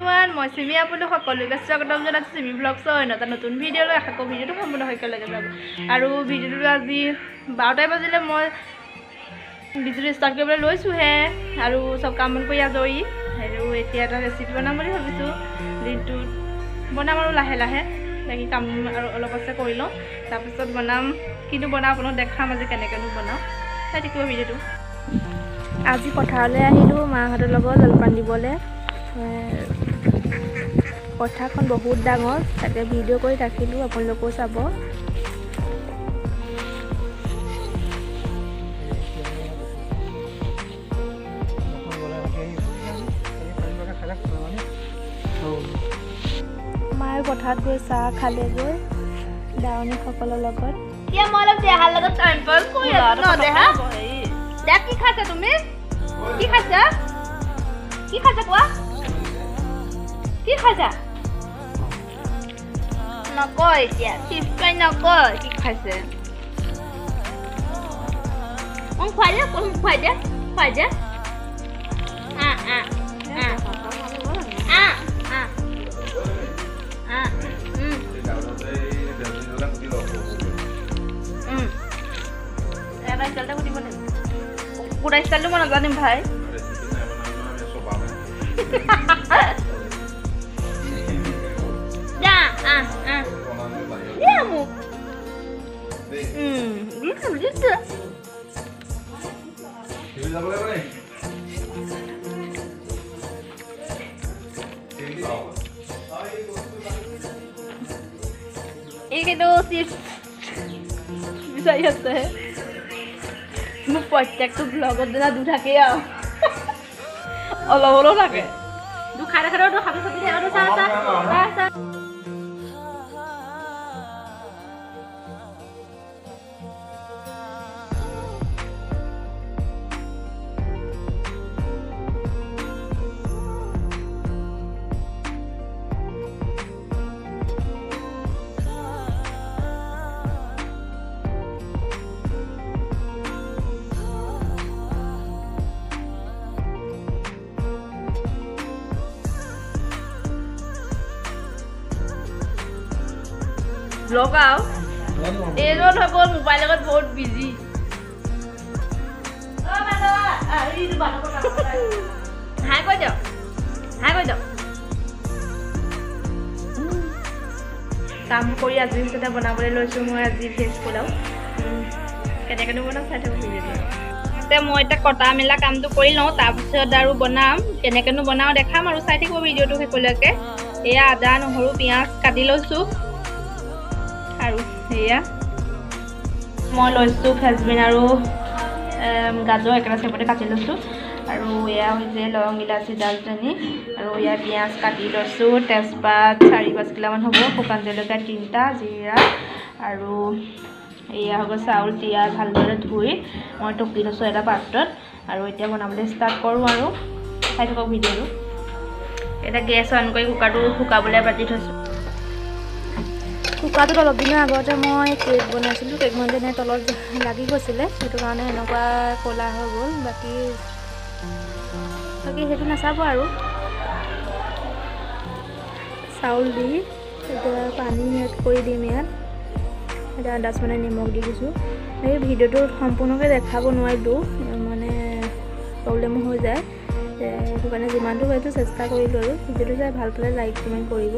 মই চিমি আপোনালোক সকলোকে স্বাগতম জনাইছোঁ চিমি ব্লগছৰ অন্য এটা নতুন ভিডিঅ'লৈ। আশা কৰোঁ ভিডিঅ'টো সম্পূৰ্ণ একেলগে যাব। আৰু ভিডিঅ'টো আজি 12টাই বাজিলে, মই ভিডিঅ'টো ষ্টাৰ্ট কৰিবলৈ লৈছোঁহে আৰু চব কাম বন কৰি আজৰি। আৰু এতিয়া এটা ৰেচিপি বনাম বুলি ভাবিছোঁ, দিনটোত বনাম আৰু লাহে লাহে বাকী কাম আৰু অলপ আছে কৰি লওঁ, তাৰপিছত বনাম। কিন্তু বনাওঁ আপোনাক দেখাম আজি কেনেকৈনো বনাওঁ, চাই থাকিব ভিডিঅ'টো। আজি পথাৰলৈ আহিলোঁ মাহঁতৰ লগত জলপান দিবলৈ। পথাৰখন বহুত ডাঙৰ, তাকে ভিডিঅ' কৰি ৰাখিলোঁ, আপোনালোকেও চাব। মায়ে পথাৰত গৈ চাহ খালেগৈ দাৱনীসকলৰ লগত। এতিয়া মই অলপ দেহাৰ লগত টাইম পাছ কৰি আছোঁ ন। দেহা, দেহা কি খাইছা তুমি? কি খাইছা? কি খাইছা কোৱা? কি খাইছা? নকয় এতিয়া, চিপছ খাই নকয় কি খাইছে। মোক খুৱাই দিয়া, মোক খুৱাই দিয়া, খুৱাই দিয়া। আ আ আ আ আ আ এটা ষ্টাইলটা সুধিব নেকি? কুকুৰা ষ্টাইলটো মই নাজানিম ভাই। এই কিন্তু চিপছ বিচাৰি আছে। মোক প্ৰত্যেকটো ব্লগত দিনা দু থাকেই আৰু অলপ অলপ থাকে। দু খাই দেখা খাবি খাবি চাহ চাহ চাহ। ব্লগ আৰু এইজন হৈ গ'ল মোবাইল লগত বহুত বিজি। হাই কৈ দিয়ক, হাই কৈ দিয়ক। কাম কৰি আজৰি পিছতে বনাবলৈ লৈছোঁ মই আজি ভেজ পোলাও। কেনেকৈনো বনাওঁ চাই থাকোঁ ভিডিঅ'টো। মই এতিয়া কটা মেলা কামটো কৰি লওঁ, তাৰপিছত আৰু বনাম। কেনেকৈনো বনাওঁ দেখাম আৰু চাই থাকিব ভিডিঅ'টো শেষলৈকে। এয়া আদা নহৰু পিঁয়াজ কাটি লৈছোঁ। আৰু এয়া মই লৈছোঁ ফ্ৰেঞ্চবিন আৰু গাজৰ একেটা চেপতে কাটি লৈছোঁ। আৰু এয়া হৈছে লং ইলাচি দালচেনি। আৰু এয়া পিঁয়াজ কাটি লৈছোঁ, তেজপাত 4-5 কিলোমান হ'ব, শুকান জলকীয়া 3টা, জিৰা। আৰু এয়া হৈ গ'ল চাউল তিয়াই ভালদৰে ধুই মই টুকি লৈছোঁ এটা পাত্ৰত। আৰু এতিয়া বনাবলৈ ষ্টাৰ্ট কৰোঁ আৰু চাই থাকক ভিডিঅ'টো। এতিয়া গেছ অন কৰি কুকাৰটো শুকাবলৈ পাতি থৈছোঁ। কুকাৰটোত অলপ দিনৰ আগতে মই কেক বনাইছিলোঁ। কেক বনাওঁতে এনে তলত লাগি গৈছিলে, সেইটো কাৰণে এনেকুৱা ক'লা হৈ গ'ল। বাকী বাকী সেইটো নাচাব। আৰু চাউল দি এতিয়া পানী এড কৰি দিম ইয়াত। এতিয়া আন্দাজ মানে নিমখ দি দিছোঁ। এই ভিডিঅ'টো সম্পূৰ্ণকৈ দেখাব নোৱাৰিলোঁ, মানে প্ৰব্লেমো হৈ যায়, সেইটো কাৰণে যিমানটো পাৰিছোঁ চেষ্টা কৰিলোঁ। আৰু ভিডিঅ'টো চাই ভাল পালে লাইক কমেণ্ট কৰিব।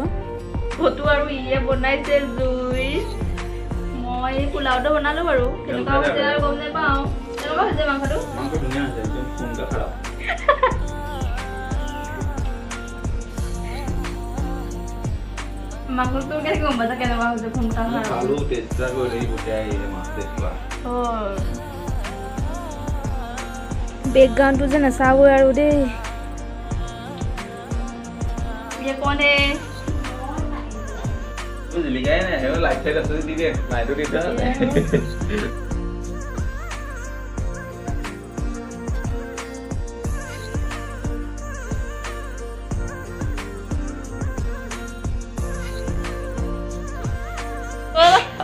ফটো আৰু ইয়ে বনাইছে জুই। মই পোলাওটো বনালোঁ বাৰু, কেনেকুৱা হৈছে আৰু গম নাপাওঁ। কেনেকুৱা হৈছে মাংসটো? মাংসটো কেনেকৈ গম পাইছা কেনেকুৱা হৈছে? বেকগ্ৰাউণ্ডটো যে নাচাবই আৰু দেই। কণ জিলিকাই নাই, সেই লাইট চাইট আছে দি দে, লাইটো দি দে।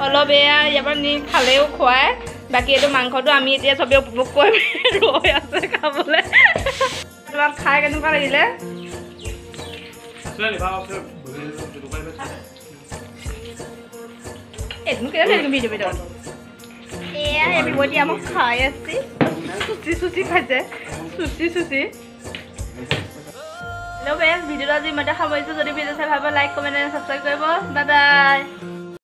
অলপ এয়া ইয়াৰ পৰা নি খালেও খুৱাই, বাকী এইটো মাংসটো আমি এতিয়া চবেই উপভোগ কৰিম, ৰৈ আছে খাবলৈ। তোমাক খাই কেনেকুৱা লাগিলে? এইটো কেলে ভিডিঅ' ভিডিঅ'। এয়া এভিবডি আমাক খাই আছে, চুচি চুচি খাইছে, চুচি চুচি। হেল্ল' ফ্ৰেণ্ডছ, ভিডিঅ'টো আজি ইমানতে সামৰিছোঁ। যদি ভিডিঅ' চাই ভাল পায়, লাইক, কমেণ্ট, ছাবস্ক্ৰাইব কৰিব। Bye bye.